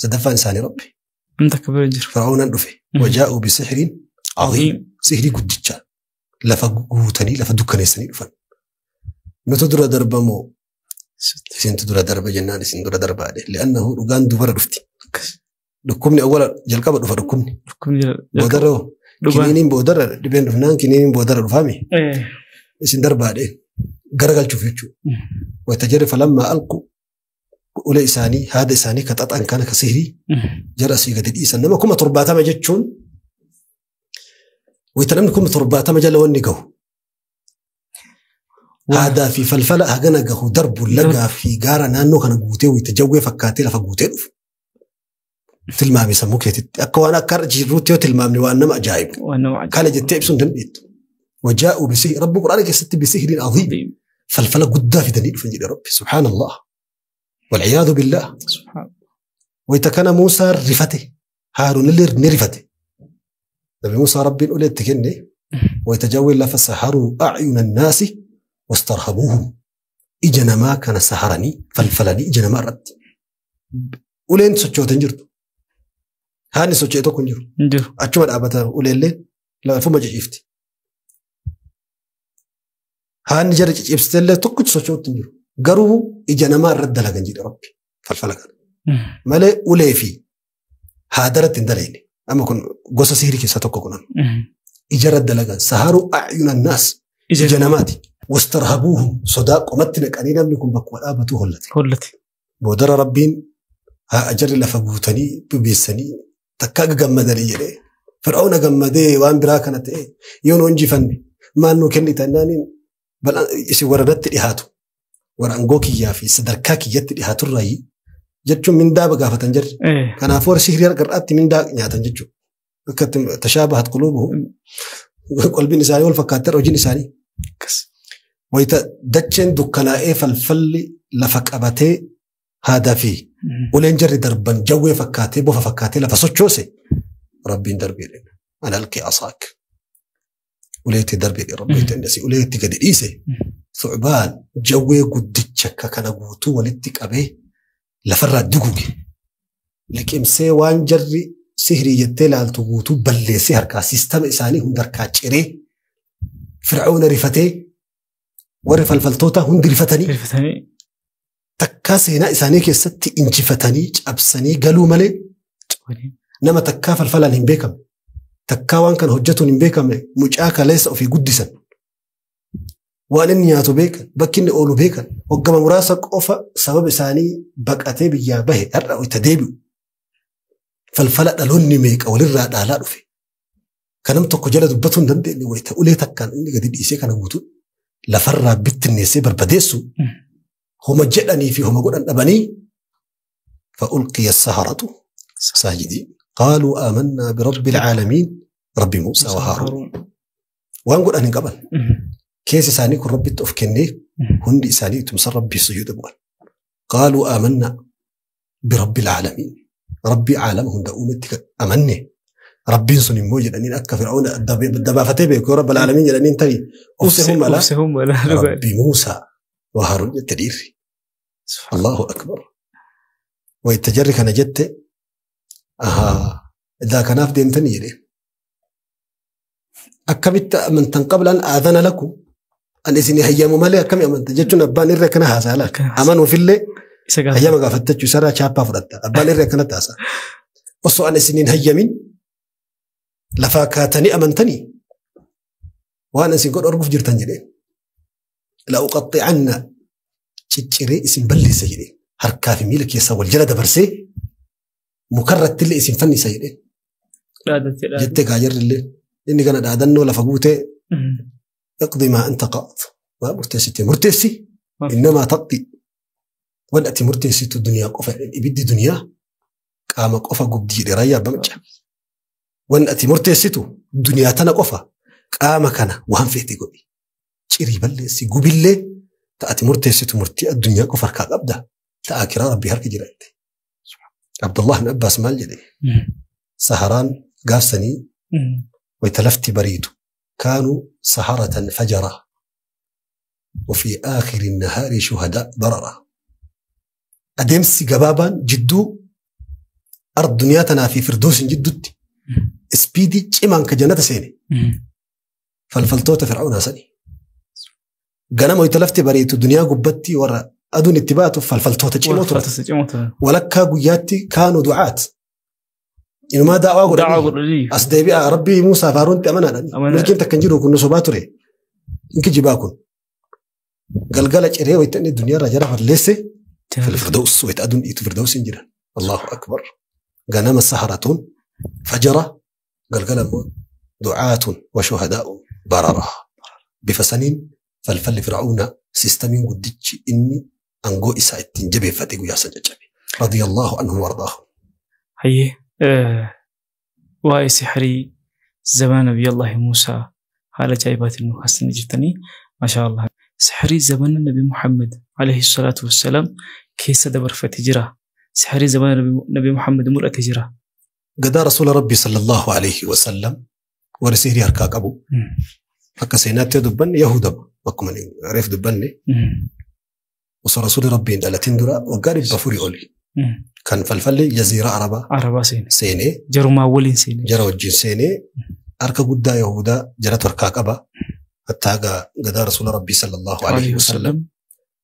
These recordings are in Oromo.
Sadaffaan isaanii Rabbi. Namni takka bira jiru. Fir'aawnan dhufe. Wajaa'uu bisihriin aziim. Sihrii guddicha. Lafa guutanii lafa dukkaneessanii dhufan. Nutu dura darbamoo isintu dura darba jennaan isin dura darbaadhe. Li'annahu dhugaan dubara dhufti. Dhukkubni awwala jalqaba dhufa dhukkubni. Boodarra kiniiniin boodarra dhibeen dhufnaan kiniiniin boodarra dhufaami. Isin darbaadhe garagalchuuf jechuudha. Wayita jedhe falammaa alqu ulee isaanii haada isaanii ka xaxan kana ka sihrii jara asii gadi dhiisan nama 70,000 jechuun wayita namni 70,000 jala wanni gahu. Haadaa fi falfala hagana gahu darbu lagaa fi gaara naannoo kana guutee wayita jawwee fakkaatee lafa guutee dhufu. Tilmaami sammuu keetitti akka waan akka jirruutti yoo tilmaamni waan nama ajaa'ibu. Kana jettee ibsuu hin dandeettu. Wajaa'uu bisihri rabbi quraana keessatti bisihriin aziim falfala guddaa fidanii dhufan jedhe rabbi subhaanallah. Walciyaadu billah. Wayita kana Muusaan rifate Haaruun illee ni rifate. Nabi Muusaa rabbiin ulee itti kenne wayita jawween lafa saharuu acyuna annaasi wastarhabuuhum. Ija namaa kana saharanii falfalanii ija namaa irratti. Uleen sochoote hin jirtu. Haanni socho'e tokko hin jiru. Achuma dhaabata uleellee lafuma ciciifti. Haanni jara ciciibsitellee tokkichi socho'utti hin jiru. Garuu ija namaa irratti dalagan jedhe Rabbi falfala kana. Malee ulee fi haadaratti hin dalagne. Amma kun gosa sihrii keessaa tokko kunan. Ija irratti dalagan saharuu acyuna annaas ija namaati. Wastarhabuuhum sodaa qomatti naqanii namni kun bakkuma dhaabatu hollate. Boodara Rabbiin haa jarri lafa guutanii bubeessanii takka gammadanii jedhee Fir'aawna gammadee waan biraa kana ta'e yoo nu injifanne maal nuu kennita jennaaniin isin warra natti dhihaatu warra aangoo kiyyaa fi sadarkaa kiyyatti dhihaaturraayi jechuun mindaa gaafatan jarri. Kanaafuu warri sihrii har'aatti mindaa nyaatan jechuudha. Akka tashaabahat quluubuhum qalbiin isaanii wal fakkaattee hojiin isaanii. Wayita dacheen dukkanaa'ee falfalli lafa qabatee haadaa fi uleen jarri darban jawwee fakkaatee bofa fakkaatee lafa sochoose rabbiin darbee dha. An alqi asaak. Uleetti darbee dha rabbi itti uleetti gadi dhiise. Thucbaan jawwee guddicha akka kana guutuu walitti qabee lafarraa duguge. Liqimsee waan jarri sihrii jettee ilaaltu guutuu balleessee harkaa siistama isaanii hunda harkaa ciree Fir'aawna rifatee warri falfaltoota hundi rifatanii takkaa seenaa isaanii keessatti injifatanii cabsanii galuu malee nama takkaa falfalaan hin beekamne takkaa waan kana hojjetuun hin beekamne mucaa kaleessa ofii guddisan waan inni nyaatu beekan bakki inni oolu beekan hoggama muraasa qofa sababa isaanii baqatee biyyaa bahe har'a itti deebi'u falfala dhaloonni meeqa walirraa dhaalaa dhufe kanam tokko jala dubbatuu hin dandeenye wayita ulee takkaan inni gadi dhiisee kana guutuu lafarraa bittinneessee barbadeessu homa jedhanii fi homa godhan dhabanii fa'ulqiya saharatu saajidiin qaaluu aamannaa birabbil caalamiin rabbi Muusaa wa Haaruun waan godhan hin qaban keessa isaanii kun rabbitti of kennee hundi isaanii tumsa rabbii sujuuda bu'an qaaluu aamannaa birabbil caalamiin rabbii caalama hunda uumetti amanne rabbiin sun immoo jedhaniin akka Fir'aawna dabaafatee beeku rabbal caalamiin jedhaniin tarii obsehum alaa rabbi Muusaa wa Haaruun jette dhiirri. Allahu akbar. Wayita jarri kana jette idaa kanaaf deemtanii jedhee. Akkamitti amantan qabla an aadana lakum an isin hayyamu malee akkami amanta jechuun abbaan irra akkana haasaa laata. Amanuufillee hayyama gaafattachuu isarraa chaappaa fudhatta. Abbaan irra akkanatti haasaa. Osoo an isiniin hayyamin lafaa kaatanii amantanii waan isin godhu arguuf jirtan jedhee. La'uqaxxi'anna cicciree isin balleessa jedhee harkaa fi miila keessaa wal jala dabarsee mukarratti illee isin fannisa jedhee. Jettee gaajarri illee inni kana dhaadannoo lafa guutee iqdi maa anta qaad waa murteessite murteessi innamaa taqdi waan ati murteessitu duniyaa qofa ibiddi duniyaa qaama qofa gubdi jedhe raayyaa abbaa macca. Waan ati murteessitu duniyaa tana qofa qaama kana waan feete godhi. Cirii balleessi gubillee ta'ati murteessitu murtii addunyaa qofa harkaa qabda ta'a kiraa rabbii harka jira jette. Abdullah ibn Abbaas maal jedhe saharaan gaafsanii wayita lafti bariitu kaanuu saharatan fajara وفي آخر النهار شهداء بررة. Adeemsi gabaabaan jidduu Arduniyaa tanaa fi firdoosin jidduutti ispiidii cimaan ka jannata seene falfaltoota Fir'aawnaa sani. Ganama wayita lafti bariitu duniyaa gubbatti warra aduun itti baatu falfaltoota cimoo turan. Walakkaa guyyaatti kaanu du'aat. Inumaa daawaa godhanii as deebi'aa Rabbii Muusaa fi Haaruuntti amanaadhaan. Milkiin takka hin jiru kun nu sobaa ture. Inki jibaa kun. Galgala ciree wayita inni duniyaa irraa jara balleesse firdaus wayita aduun dhiitu firdaus hin jiran. Allahu akbar. Ganama saharatuun fajara galgala immoo du'aatun wa shuhadaa'u barara. Bifa saniin falfalli Fir'aawna siistamiin guddichi inni aangoo isaa ittiin jabeeffate guyyaa san caccabe. Radiyallahu anhum wardaahum. Hayyee waa'ee sihirii zamana Nabiyyallahi Muusaa haala ajaa'ibaatiin nu kaasanii jirtanii maashaa Allah. Sihirii zamana Nabi Muhammad alayhi salaatu wassalaam keessa dabarfate jira. Sihirii zamana Nabi Muhammad mul'ate jira. Gadaa Rasuula Rabbii sallallahu alayhi wa sallam warri sihirii harkaa qabu akka seenaatti yoo dubbanne Yahuudama akkuma reef dubbanne osoo Rasuulli Rabbii hin dhalatin dura waggaa 400 oli kan falfalli jaziiraa Arabaa seenee jarumaa waliin seenee jara wajjin seenee harka guddaa Yahudaa jaratu harkaa qaba. Hattaa gadaa Rasuula Rabbii sallallahu alayhi wa sallam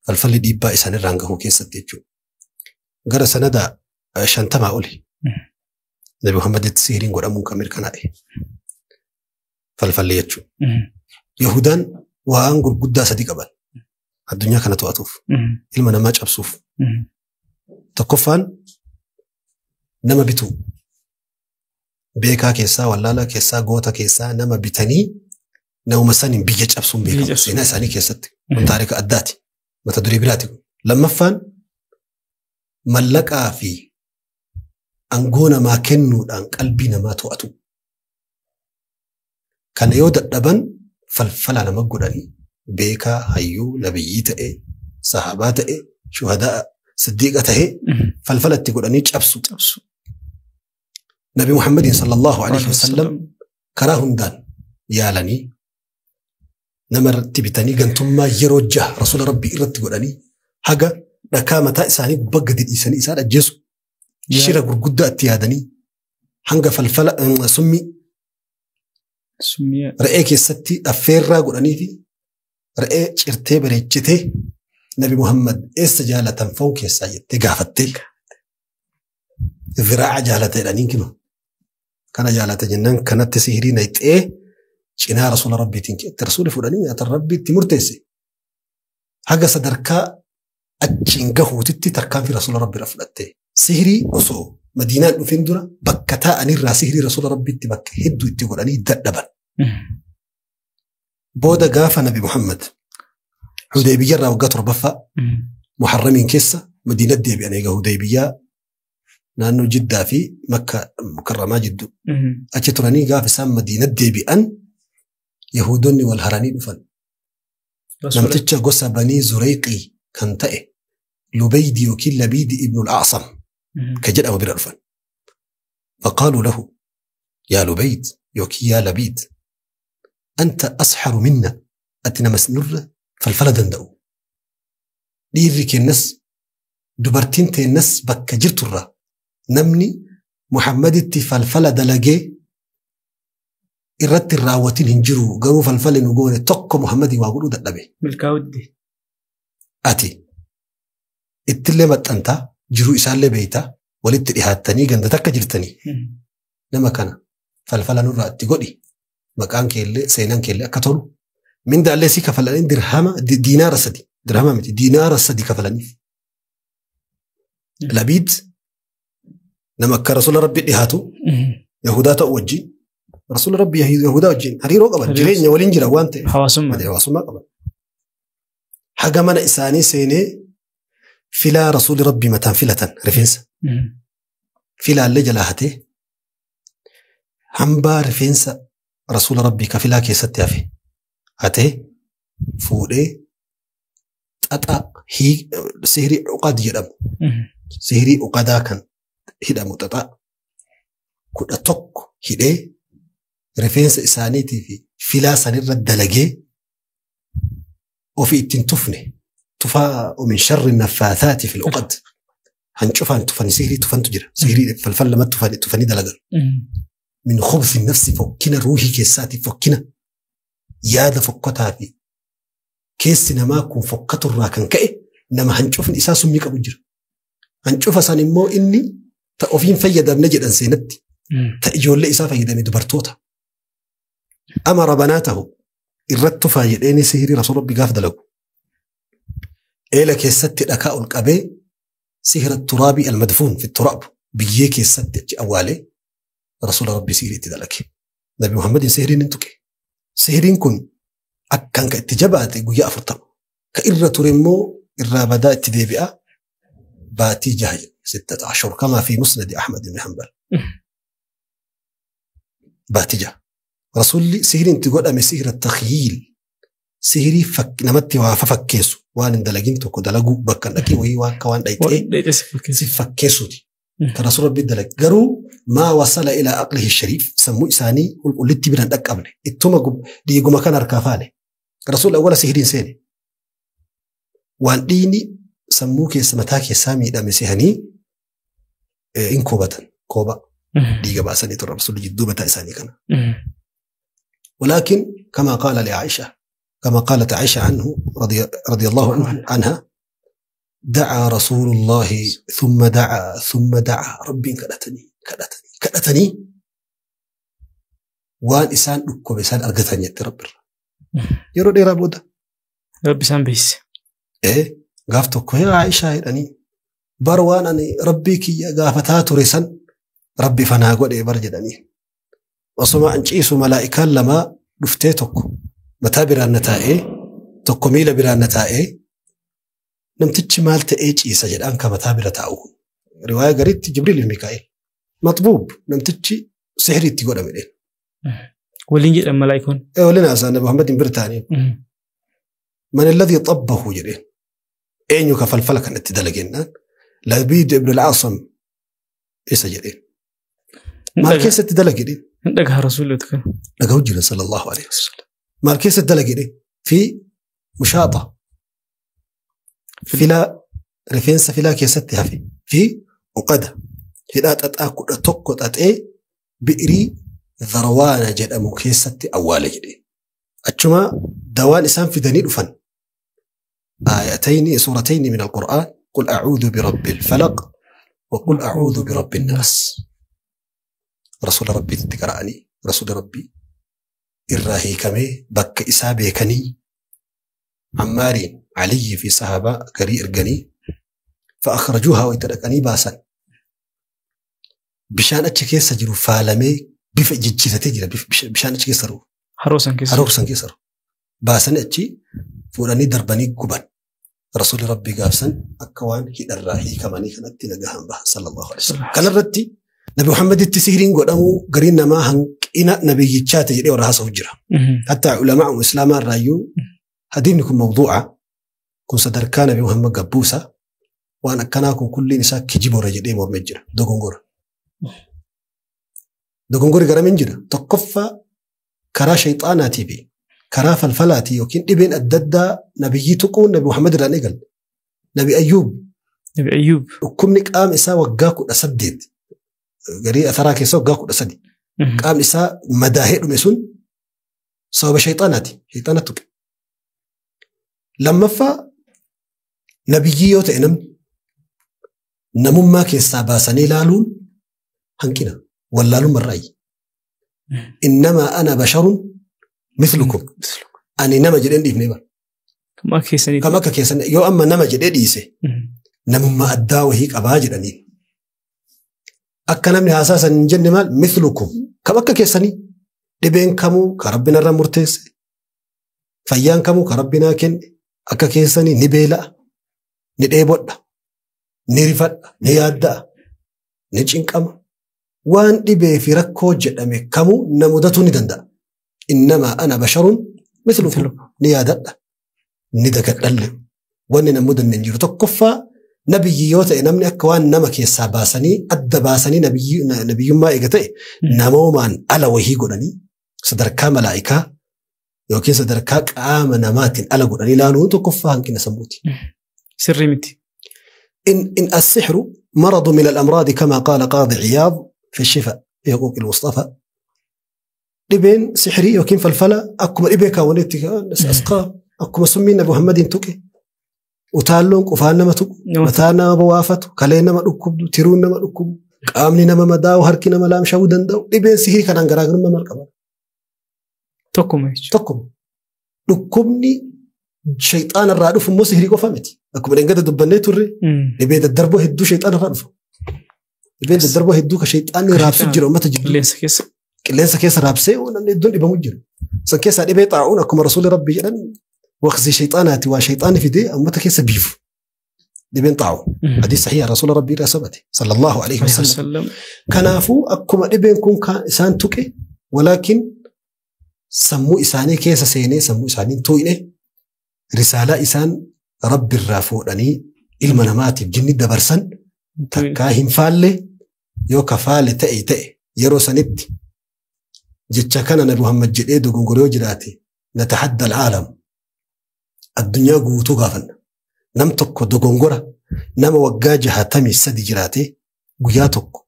falfalli dhiibbaa isaanirraan gahuu keessatti jechuudha. Gara sanada 50 oli Nabi Muhammaditti sihiriin godhamuun kan mirkanaa'e falfalli jechuudha. Yahudaan waan gurguddaa sadi qaban addunyaa kana to'atuuf ilma namaa cabsuuf. Tokkoffaan nama bituu beekaa keessaa wallaalaa keessaa goota keessaa nama bitanii nama saniin biyya cabsuun beekamu seenaa isaanii keessatti kun taarika addaati mata duree biraati. Lammaffaan mallaqaa fi aangoo namaa kennuudhaan qalbii namaa to'atu. Kana yoo dadhaban falfala nama godhanii beekaa hayyuu nabiyyii ta'e sahabaa ta'e shuhadaa siddiiqa ta'e falfala itti godhanii cabsu. Nabi Muhammadiin sallallahu alayhi wasallam karaa hundaan yaalanii nama irratti bitanii gantummaa yeroo jaha Rasuula Rabbii irratti godhanii haga dhakaa mataa isaanii gubbaa gadi dhiisanii isaan ajjeesu. Shira gurguddaa itti yaadanii hanga falfala summii re'ee keessatti affeerraa godhanii fi re'ee cirtee bareechitee Nabi Muhammad eessa jaalatan foon keessaa jettee gaafattee ziraa'a jaalata jedhaniin kinu. Kana jaalata jennaan kanatti sihirii naqxee cinaa Rasuula Rabbiitiin itti Rasuuli fuudhanii nyaatan Rabbii itti murteesse. Haga sadarkaa achiin gahuutitti tarkaanfii Rasuula Rabbiirra fudhatte. Sihirii osoo Madiinaan dhufin dura bakka taa'anirraa sihirii Rasuula Rabbiitti bakka hedduu itti godhanii dadhaban. Booda gaafa Nabi Muhammad Hudaybiyyaarraa waggaa 7ffaa Muharramiin keessa Madiinatti deebi'an egaa Hudaybiyyaa naannoo Jiddaa fi Makka Mukarramaa jidduu achi turanii gaafa isaan Madiinatti deebi'an Yahuudonni wal haranii dhufan. Namticha gosa Banii Zureyqii kan ta'e Lubaydi yookiin Labiidi ibnu al-A'sam ka jedhamu bira dhufan. Faqaaluu lahu yaa Lubayd yookiin yaa Labiid anta asxaru minna ati nama nurra falfala danda'u. Dhiirri kennas dubartiin teennas bakka jirturraa namni Muhammaditti falfala dalagee irratti raawwatiin hin jiru garuu falfalli nu goone tokko Muhammadii waa godhuu dadhabe. Milkaa'utti. Ati ittillee maxxantaa jiruu isaallee beeytaa walitti dhihaattanii ganda takka jirtanii nama kana falfala nurraa itti godhi maqaan keellee seenaan keellee akka tolu mindaallee si kafalanii dirhama diinaara 3 dirhama miti diinaara 3 kafalaniif. Labiid nama akka Rasuula Rabbii dhihaatu Yahudaa ta'u wajjin Rasuula Rabbii Yahudaa wajjin hariiroo qaban jireenya waliin jira waan ta'eef hawaasummaa qaban. Haga mana isaanii seenee filaa Rasuuli Rabbii mataan filatan rifeensa. Filaallee jalaa hatee hambaa rifeensa Rasuula Rabbii ka filaa keessatti hafe hatee fuudhee xaxaa sihirii uqad jedhamu. Sihirii uqadaa kan hidhamu xaxaa 11 hidhee rifeensa isaaniitii fi filaa sanirra dalagee ofii ittiin tufne tufaa min sharri naffaathaati fil uqad Hancufaan tufanii sihirii tufantu jira. Sihirii falfal lamatti tufanii dalagan. Min khubsi nafsi fokkina ruuhii keessaati fokkina yaada fokkataa fi keessi namaa kun fokkaturraa kan ka'e nama hancufni isaa summii qabu jira. Hancufa san immoo inni ta ofiin fayyadamne jedhan seenatti ta ijoollee isaa fayyadame dubartoota. Amara banaatahu irratti tufaa jedheeni sihirii rasuul rabbi gaaf dalagu. Eela keessatti dhakaa ol qabee sihira turaabii almadfuun fi turaab biyyee keessatti achi awwaalee rasuula rabbi sihirii itti dalage. Nabi Muhammadin sihiriin hin tuqe. Sihiriin kun akkan ka itti jabaate guyyaa 40. Ka irra ture immoo irraa badaa itti deebi'a baatii 6 16 kamaa fi musnadi Ahmad ibn Hanbal. Baatii 6. Rasuulli sihiriin itti godhame sihira takhyiil. Sihirii namatti waa fafakkeessu waan hin dalagin tokko dalaguu bakka hin dhaqin wayii waan waan dhayxee si fakkeessuuti. Kan rasuul rabbi dalage garuu maa wasala ilaa aqlihi shariif sammuu isaanii qulqullitti biraan dhaqqabne ittuma dhiiguma kan harkaa faale. Rasuul awwala sihiriin seene. Waan dhiigni sammuu keessa mataa keessaa miidhame sehanii hin koobatan kooba dhiiga baasanii turan rasuulli jidduu mataa isaanii kana. ولكن كما قال لعائشة كما قالت عائشة عنه رضي الله عنها دعا رسول الله ثم دعا ثم دعا ربي كدتني كدتني كدتني وان إسان دكوب إسان أرغتني يا رب يرو ديرا بودا ربي سان بيس إيه غافتك يا عائشة يعني بروان أني ربي كي غافتها ترسن ربي فنا قد برجدني وصما أنشيس ملائكة لما دفتيتك mataa biraan na taa'ee tokko miila biraan na taa'ee namtichi maal ta'ee ciisa jedhaan ka mataa bira taa'u. Riwaaya gariitti Jibriil fi Mikaa'el. Maxbuub namtichi sihirii itti godhame dheen. Waliin jedhan malaayikoon. Waliin haasa'an Nabi Muhammadin bira taa'anii. Man alladhii xabbahu jedheen. Eenyu ka falfala kan itti dalagennaan. Labiid ibn al-Asam isa jedheen. Maal keessatti dalage dheen. Dhagaha rasuulli kan. Dhagahu jira sallallahu alaihi wasallam. مال كيس الدلقي في مشاطة فيلا ريفينسا فيلا كيستها في وقدة هدات أتأكل أتوكل أتأ بئري ذروان جد كيستي أول جدي أتشما دوان إسان في دنيل فن آيتين سورتين من القرآن قل أعوذ برب الفلق وقل أعوذ برب الناس رسول ربي تقرأني رسول ربي irraa hiikamee bakka isaa beekanii Ammaariin Aliyyi fi sahaabaa garii erganii fa'akhrajuuhaa wayita dhaqanii baasan. Bishaan achi keessa jiru faalamee bifa jijjiiratee jira bishaan achi keessa jiru. Haroo san keessa. Haroo san keessa jiru. Baasanii achi fuudhanii darbanii guban. Rasuulli Rabbii gaafsan akka waan hidharraa hiikamanii kanatti nagahan bahan sallallahu alaihi wasallam. Kanarratti Nabi Muhammaditti sihiriin godhamuu gariin namaa hanqina nabiyyichaati jedhee warra haasa'u jira. Hatta ulamaa islaamaa irraayyuu hadiifni kun mawduu'a kun sadarkaa Nabi Muhammad gabbuusa waan akkanaa kun kulliin isaa kijiboora jedhee mormee jira. Dogongora. Dogongori garamiin jira. Tokkoffaa karaa shayxaanaatii fi karaa falfalaatii yookiin dhibeen adda addaa nabiyyii tuquun Nabi Muhammad irraan eegalle. Nabi Ayyuub. Nabi Ayyuub. Dhukkubni qaama isaa waggaa 18 garii atharaa keessa waggaa 13. Qaamni isaa madaahee dhume sun sababa shayxaanaati. Shayxaana tuqe. Lammaffaa nabiyyii yoo ta'e namni namummaa keessaa baasanii ilaaluun hanqina wallaalummaa irraayi. Innamaa ana basharun mithlukum. Ani nama jedheen dhiifnee bara. Kam akka keessanii yoo amma nama jedhee dhiise namummaa addaa wahii qabaa jedhanii. Akka namni haasaa san hin jenne maal mithlukum kam akka keessanii dhibeen kamuu ka rabbi narra murteesse fayyaan kamuu ka rabbi naa kenne akka keessanii ni beela'a ni dheebodha ni rifadha ni yaadda'a ni cinqama waan dhibee fi rakkoo jedhame kamuu na mudatuu ni danda'a. Innamaa ana basharun mithlukum ni yaadadha ni dagadhalle wanni na mudanne hin jiru tokkoffaa nabiyyi yoo ta'e namni akka waan nama keessaa baasanii adda baasanii nabiyyummaa eega ta'e namoomaan ala wahii godhanii sadarkaa malaa'ikaa yookiin sadarkaa qaama namaatiin ala godhanii ilaaluun tokkoffaa hanqina sammuuti. Sirrii miti. In as-sihru مرض من الأمراض كما قال قاضي عياض في الشفاء في حقوق المصطفى. Dhibeen sihirii yookiin falfala akkuma dhibee kaawwaneetti asqaa akkuma summiin Nabi Muhammadiin tuqe utaalloon qufaan nama tuqu, mataan nama bowaafatu, kaleen nama dhukkubdu, tiruun nama dhukkubu, qaamni nama madaa'u, harki nama laamsha'uu danda'u. Dhibeen sihirii kanaan garaagarummaa maal qaba? Tokkuma jechuudha. Tokkuma. Dhukkubni shayxaana irraa dhufu immoo sihirii qofa miti. Akkuma dhengada dubbannee turre dhibee daddarboo hedduu shayxaana irraa dhufu. Dhibeen daddarboo hedduu ka shayxaanni raabsu jira uummata jidduu. Qilleensa keessa. Qilleensa keessa raabsee namni hedduun dhibamu jiru. San keessaa dhibee xaa'uun akkuma rasuulli rabbii jedhan waqtii shayxaanaati waa shayxaanni fidee uummata keessa biifu. Dhibeen xaa'u. Hadiis sahiha rasuula rabbii irraa sabate sallallahu alaihi wasallam. Kanaafuu akkuma dhibeen kun isaan tuqe walaakin sammuu isaanii keessa seenee sammuu isaanii tuqne risaalaa isaan rabbi irraa fuudhanii ilma namaatiif jinni dabarsan takkaa hin faalle yoo kafaale ta'e ta'e yeroo sanitti jecha kana Nabi Muhammad jedhee dogongoree yoo jiraate natahadda al'aalam addunyaa guutuu gaafanna. Nam tokko dogongora nama waggaa 63 jiraate guyyaa tokko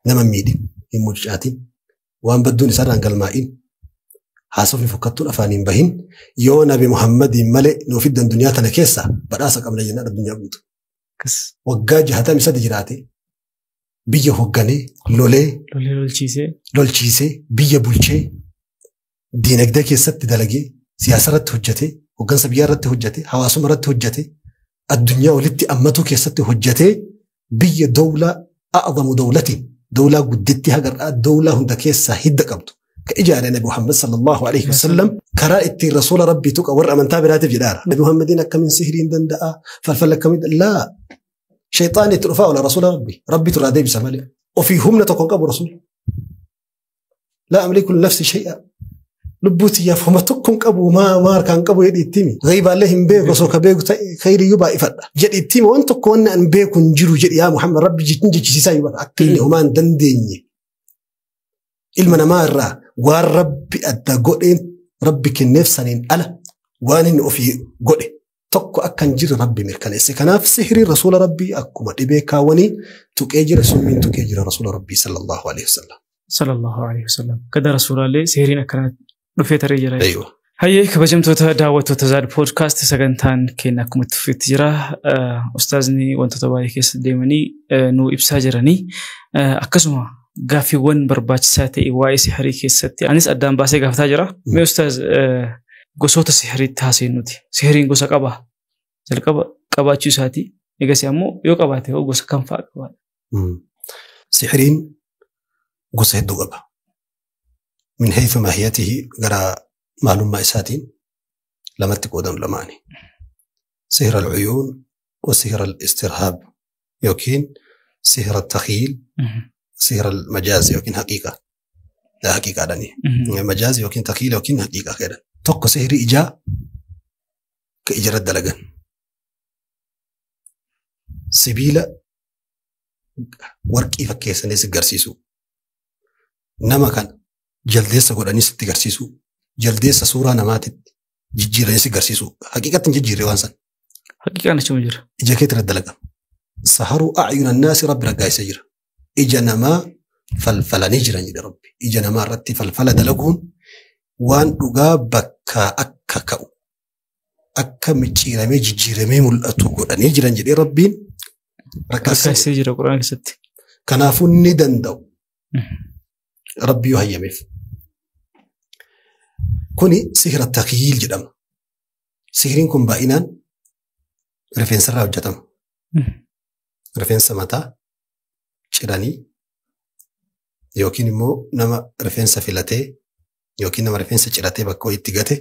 nama miidhin hin mucaatin waan badduun isarraan galmaa'in haasofni fokkattuun afaan hin bahin yoo Nabi Muhammadiin malee nuuf fiddan duniyaa tana keessa badhaasa qabna jennaan addunyaa guutuu. Waggaa 63 jiraate biyya hoogganee lolee lolchiisee biyya bulchee diinagdee keessatti dalagee siyaasa irratti hojjetee hooggansa biyyaa irratti hojjetee hawaasummaa irratti hojjetee addunyaa walitti ammatuu keessatti hojjetee biyya dawlaa a'zamu dawlatiin dawlaa gudditti hagar'aa dawlaa hunda keessaa hidda qabdu ka ijaare Nabi Muhammad sallallahu alaihi wasallam karaa ittiin rasuula rabbii tuqa warra amantaa biraatiif jedhaara. Nabi Muhammadiin akkamiin sihiriin danda'a falfala akkamiin laa shayxaanni itti dhufaa oola rasuula rabbii rabbitu irraa deebisa malee ofii humna tokko hin qabu rasuula. Laa amliku linafsi shay'a lubbuu tiyyaaf homa tokko hin qabu maa harkaan qabu jedhi itti himi. Ghaybaallee hin beeku osoo ka beeku ta'e khayriyyuu baay'ifadha jedhi itti himi waan tokko wanni an beeku hin jiru jedhi yaa Muhammad rabbi jechisiisaa yoo bara akka inni homaa hin dandeenye. Ilma namaa irraa waan rabbi adda godheen rabbi kenneef saniin ala waan inni ofii godhe tokko akka hin jirre rabbi mirkaneesse. Kanaaf sihiriin rasuula rabbii akkuma dhibee kaawwanii tuqee jira summiin tuqee jira rasuula rabbii sallallahu alaihi wasallam. Sallallahu alaihi wasallam. Kada rasuulaallee sihiriin akkana dhufee taree jira. Hayyee kabajamtoota daawwattoota Zaad Poodkaast sagantaan keenya akkuma itti fufeetti jira. Ustaazni wantoota baay'ee keessa deemanii nu ibsaa jiranii akkasuma gaaffiiwwan barbaachisaa ta'e waa'ee sihirii keessatti anis addaan baasee gaafataa jira. Mee ustaaz gosoota sihiriitti haasa'e nuti. Sihiriin gosa qaba. Jalqaba qabaachuu isaati. Egasii ammoo yoo qabaate hoo gosa kam fa'a qabaata? Sihiriin gosa hedduu qaba. Min haythu maahiyatihi gara maalummaa isaatiin lamatti qoodamu lamaani. Sihira al-uyuun wa sihira al-istirhaab yookiin sihira al-takhiil sihira al-majaaz yookiin haqiiqa. Haqiiqaadhani. Majaaz yookiin takhiil yookiin haqiiqa jedhan. Tokko sihirii ijaa ka ijarratti dalagan. Sibiila warqii fakkeessanii si garsiisu. Nama kana jaldeessa godhanii sitti garsiisu. Jaldeessa suuraa namaatitti jijjiiranii si garsiisu. Haqiiqatti hin jijjiirre waan san. Haqiiqaan achuma jira. Ija keetti irratti dalagama. Saharuu a'yuna naasi rabbi raggaasisee jira. Ija namaa falfalanii jiran jedhe rabbi. Ija namaa irratti falfala dalaguun waan dhugaa bakkaa akka ka'u akka micciiramee jijjiiramee mul'atu godhanii jiran jedhee rabbiin raggaasisee jira Qur'aana keessatti. Kanaafuu ni danda'u. Rabbi yoo hayyameef. Kuni sihira takyiil jedhama. Sihiriin kun baay'inaan rifeensarraa hojjetama. Rifeensa mataa ciranii yookiin immoo nama rifeensa filatee yookiin nama rifeensa ciratee bakka wayiitti gate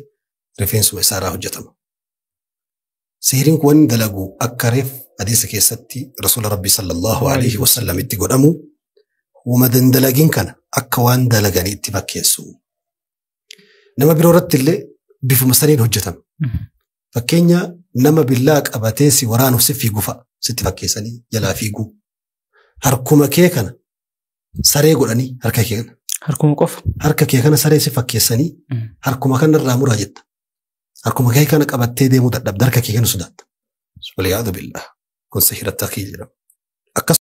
rifeensuma isaarraa hojjetama. Sihiriin kun wanni dalagu akka reef hadiisa keessatti rasuula rabbii sallallahu alaihi wasallam itti godhamu wama dandalagin kana akka waan dalaganii itti fakkeessu. Nama biroo irratti illee bifuma saniin hojjetama. Fakkeenya nama billaa qabatee si waraanuuf si fiigu fa'a sitti fakkeessanii jalaa fiiguu. Harkuma kee kana saree godhanii harka kee kana. Harkuma qofa. Harka kee kana saree si fakkeessanii harkuma kana irraa muraa jetta. Harkuma kee kana qabattee deemuu dadhabda harka kee kana sodaatta. Waliyaadu billah. Kun sihira takhiil jedhama. Akkas.